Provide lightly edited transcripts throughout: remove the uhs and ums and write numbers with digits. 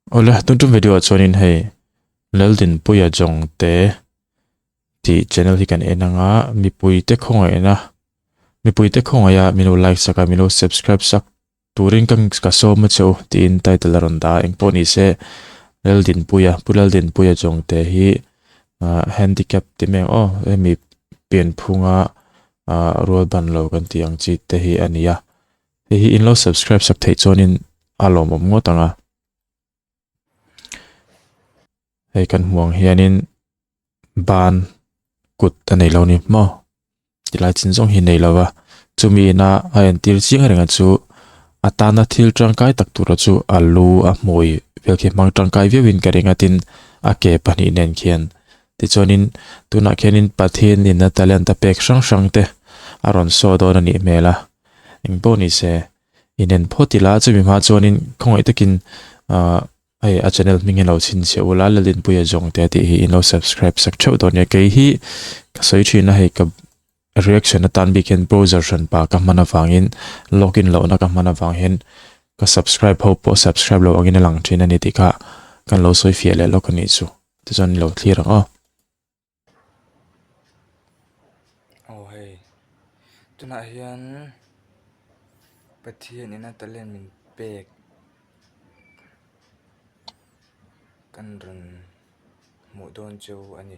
Awle, tun tum video ah chuanin hei Laldinpuia Jongte tih channel hi kan en anga mipuite khawngaihna mipuite khawngaiha min lo like sak a min lo subscribe sak turin ka ka sawm a che u tiin title a rawn dah a engpawh ni se Laldinpuia Pu Laldinpuia Jongte hi ah handicap ti mai ang aw hemi pianphunga ah rualban lo kan tih ang chi te hi a ni a. Hei hi in lo subscribe sak theih chuanin a lawmawm ngawt ang a. Hei kan hmuh ang hianin ban kut a nei lo ni maw tilai chin zawng hi nei lo va chumi ina a entir chiang reng a chu a tana thil tangkai tak tura chu a lu a hmui vel khi hmang tangkai viauin ka ring a tin a ke pahnih nen khian tichuanin tunah khianin Pathian in a talent a pek hrang hrang te a rawn saw dawn a nih hmel a. Eng pawh ni se, inen phawt ila chumi hma chuanin khawngaih takin ahh hei a channel hming hi lo chhinchhiah ula Lalinpuia Zawngte tih hi in lo subscribe sak theuh dawn nia. Kei hi ka sawi thin a hei ka reaction atan bik hian browser hran pa ka hman avangin login lohna ka hman avang hian ka subscribe ho pawh subscribe lo angin a lang thin a ni tih kha kan lo sawi fiah leh lawk a nih chu. Tichuan i lo thlir ang aw. Aw hei tunah hian Pathian ina talent min pek kan rawn hmuh dawn chu a ni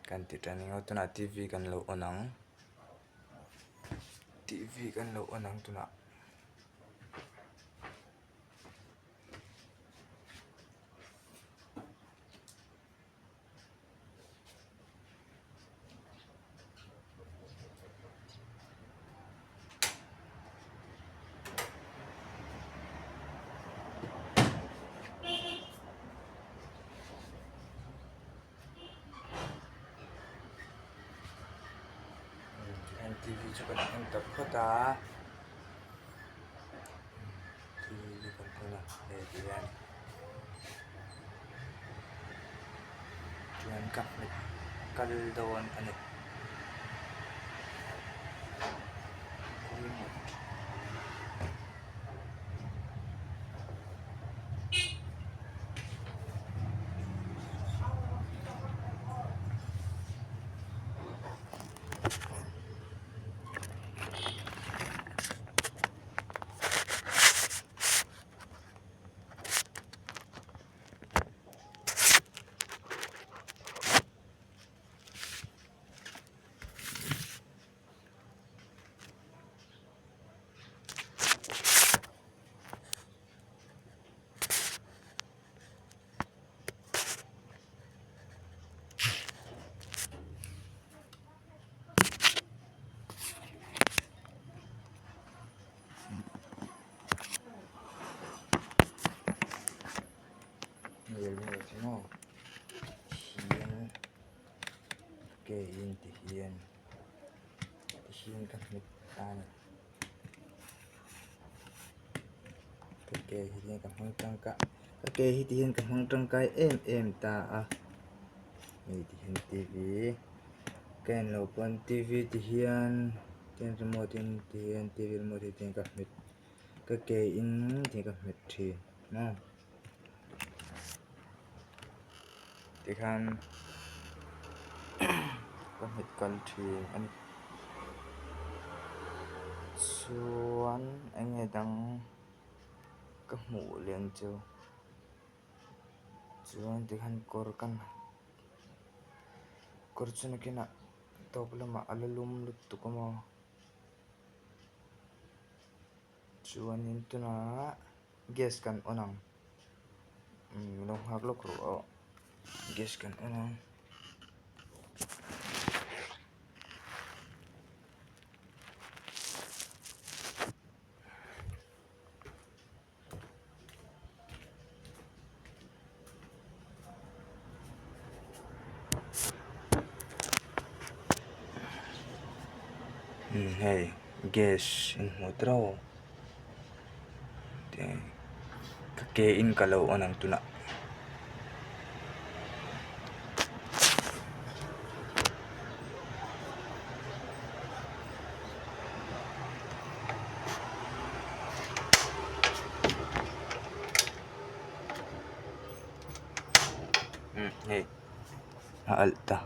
kan ti tan eng a tunah t v kan lo on ang t v kan lo on ang tunah. T v chu kan en ta phawt a t v kan en a hei ti hian. Chuan ka hmet kal dawn a ni. Hian ke in ti hian ti hian ka hmet ta a ni ka ke hi hian ka hmang tangkai ka ke hi ti hian ka hmang tangkai em em ta a hei ti hian t v ka en loh pawn t v ti hian tihian remote in ti hian t v remote hi ti hian ka hmet ka ke in ti hian ka hmet thin maw. Tikhan ka hmet kal thin a ni. Chuan eng nge dang ka hmuh leh ang chu. Chuan tikhan kawr kan kawr chu nakinah tawp lamah a la lum lutuk a maw. Chuanin tunah gas kan on ang umm lo nghak lawk rawh aw gas kan on ang. Hei gas in hmu tawh ka ke in ka lo on ang tunah. Umm hei a alh ta.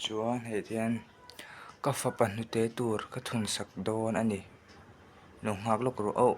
Chuan hei hian ka fapa hnute tur ka thun sak dawn a ni lo nghak lawk rawh auh.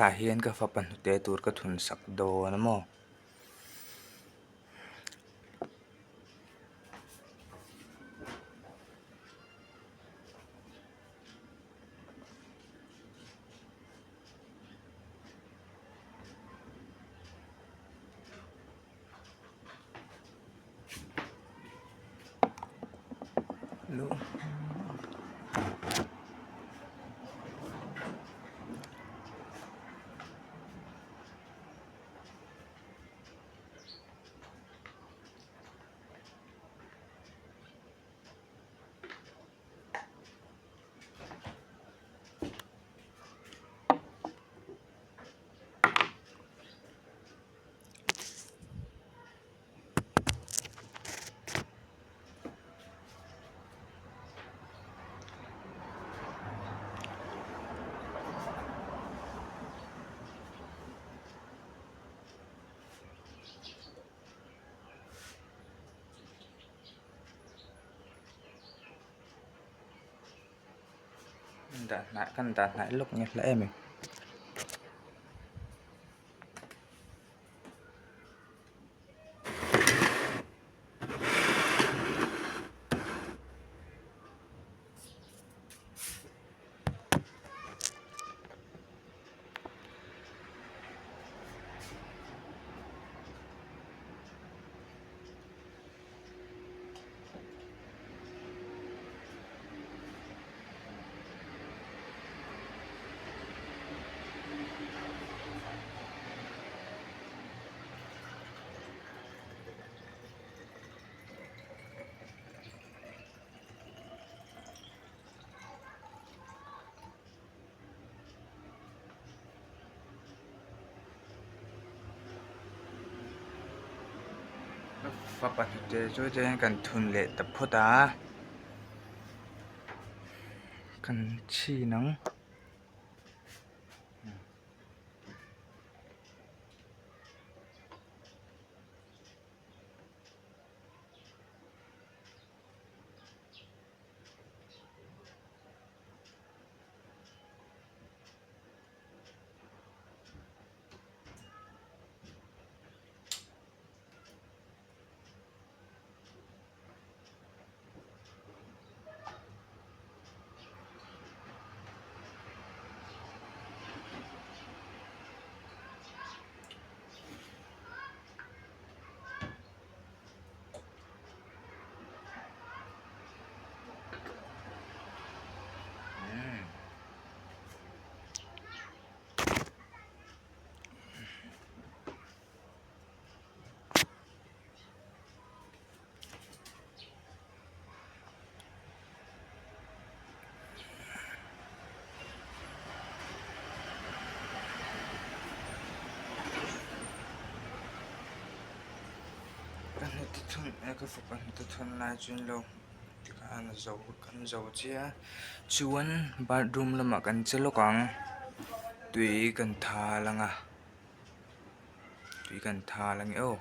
Tah hian ka fapa hnute tur ka thun sak dawn a maw. Dah hnai kan dah hnai lawk nge hla em em. Fa pahnihte chu chuan kan thun leh ta phawt a kan chhin ang. Ka hnute thun e ka fapa hnute thun lai chu in lo tikhan a zo kan zo chiah a chuan bathroom lamah kan che lawk ang tui kan thal ang a tui kan thal ang e aw.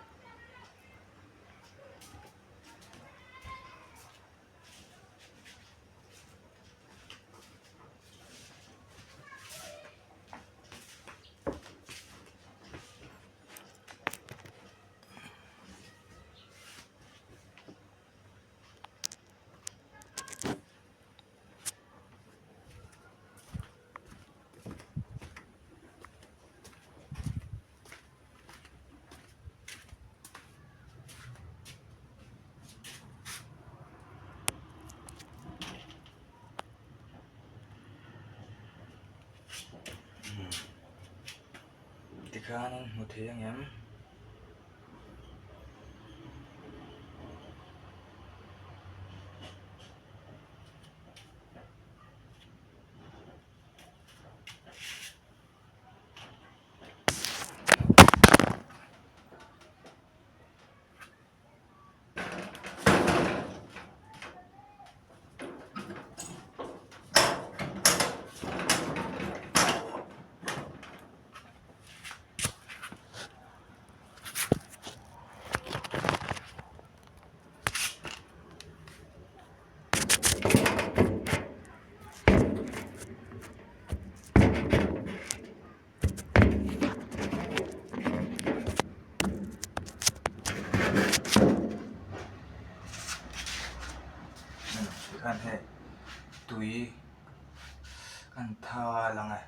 Tikhan an hmu thei ang em? Tikhan hei tui kan thal ang e.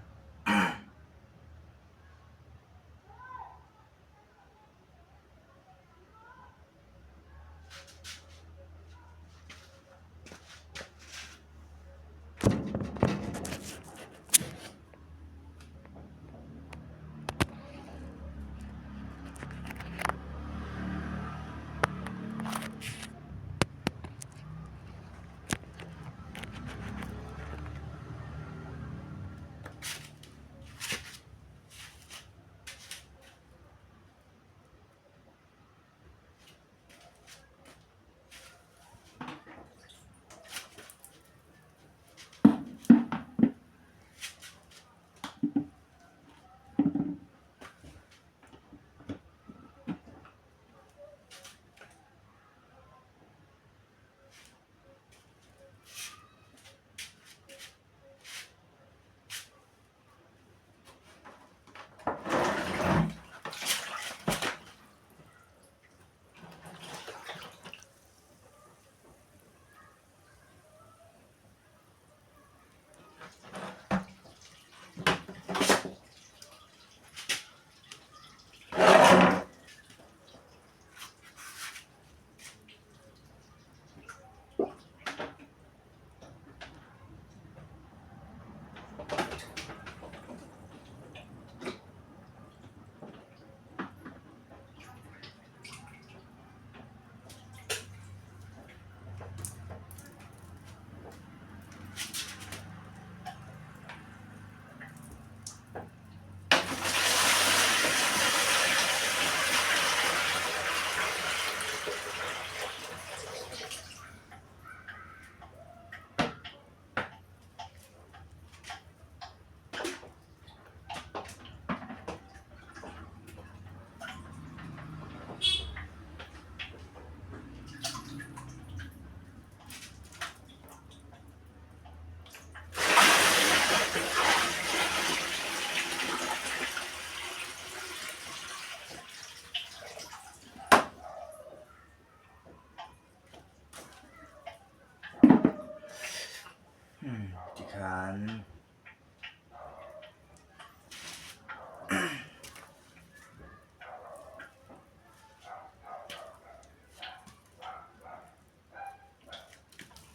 Tikhan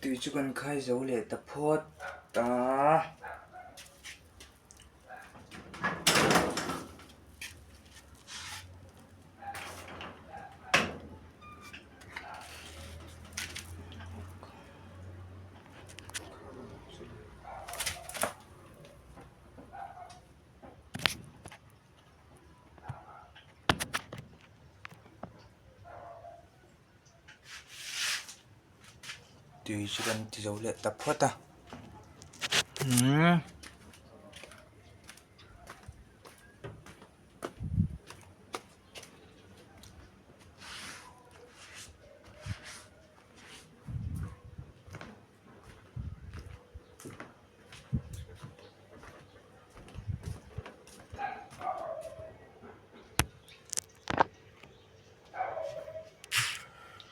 tui chu kan khai zo leh ta phawt a. Tui chu kan ti zo leh ta phawt a umm.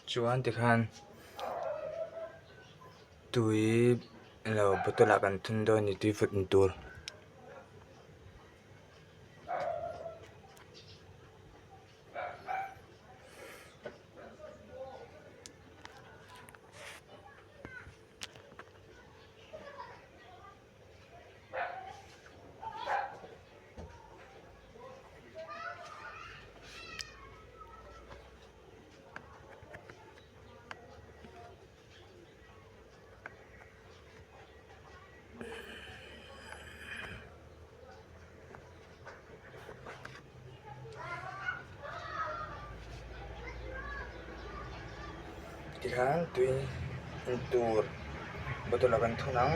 Chuan tikhan tui ilo bottle ah kan thun dawn a ni tui vawt in tur. Tikhan tui in tur bottle ah kan thun ang.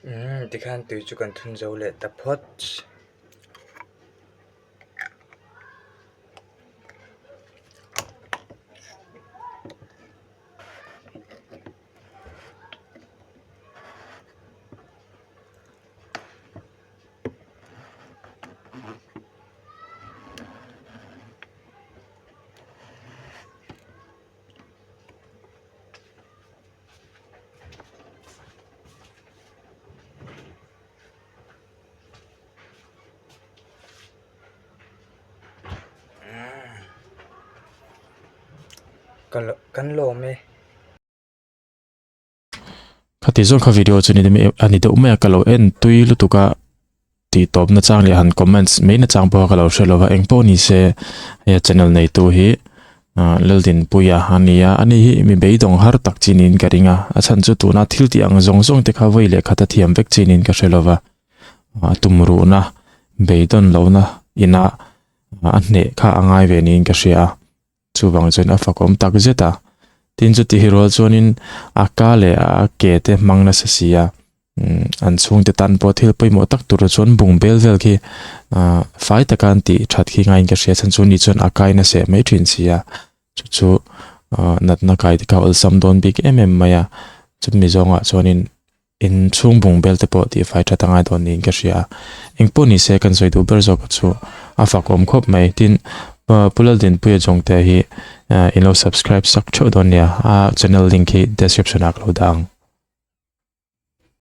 Umm tikhan tui chu kan thun zo leh ta phawt. Kan lawm e. Khati zawng kha video chu ni a ni deuh mai a ka lo en tui lutuk a tih tawp na chang leh han comments mai na chang pawh ka lo hre lova eng pawh ni se hei a channel nei tu hi ah Laldinpuia a ni a ani hi mi beidawng har tak chi niin ka ring a a chhan chu tuna thil tih ang zawng zawng te kha vawi leh khat a thiam vek chi niin ka hre lova ah tumruhna beidawn lohna inah a hneh kha a ngai ve niin ka hria a. Chuvang chuan a fakawm tak zet a. Tin chuti hi rual chuanin a ka leh a ke te hmang nasa si a, an chhungte tan pawh thil pawimawh tak tur chuan bung bel vel khi fai taka an tih that khi ngaiin ka hria chhan chu ni chuan a kai nasa mai thin si a, chu chu natna kai te kha awlsam dawn bik em em mai a, chumi zawngah chuanin In chhung bung bel te pawh tih fai that a ngai dawn niin ka hria a, engpawh ni se kan sawi duh ber zawk chu a fak awm khawp mai. Tin, Pu Laldinpuia Jongte hi in lo subscribe sak theuh dawn nia, a channel link hi description ah ka lo dah ang.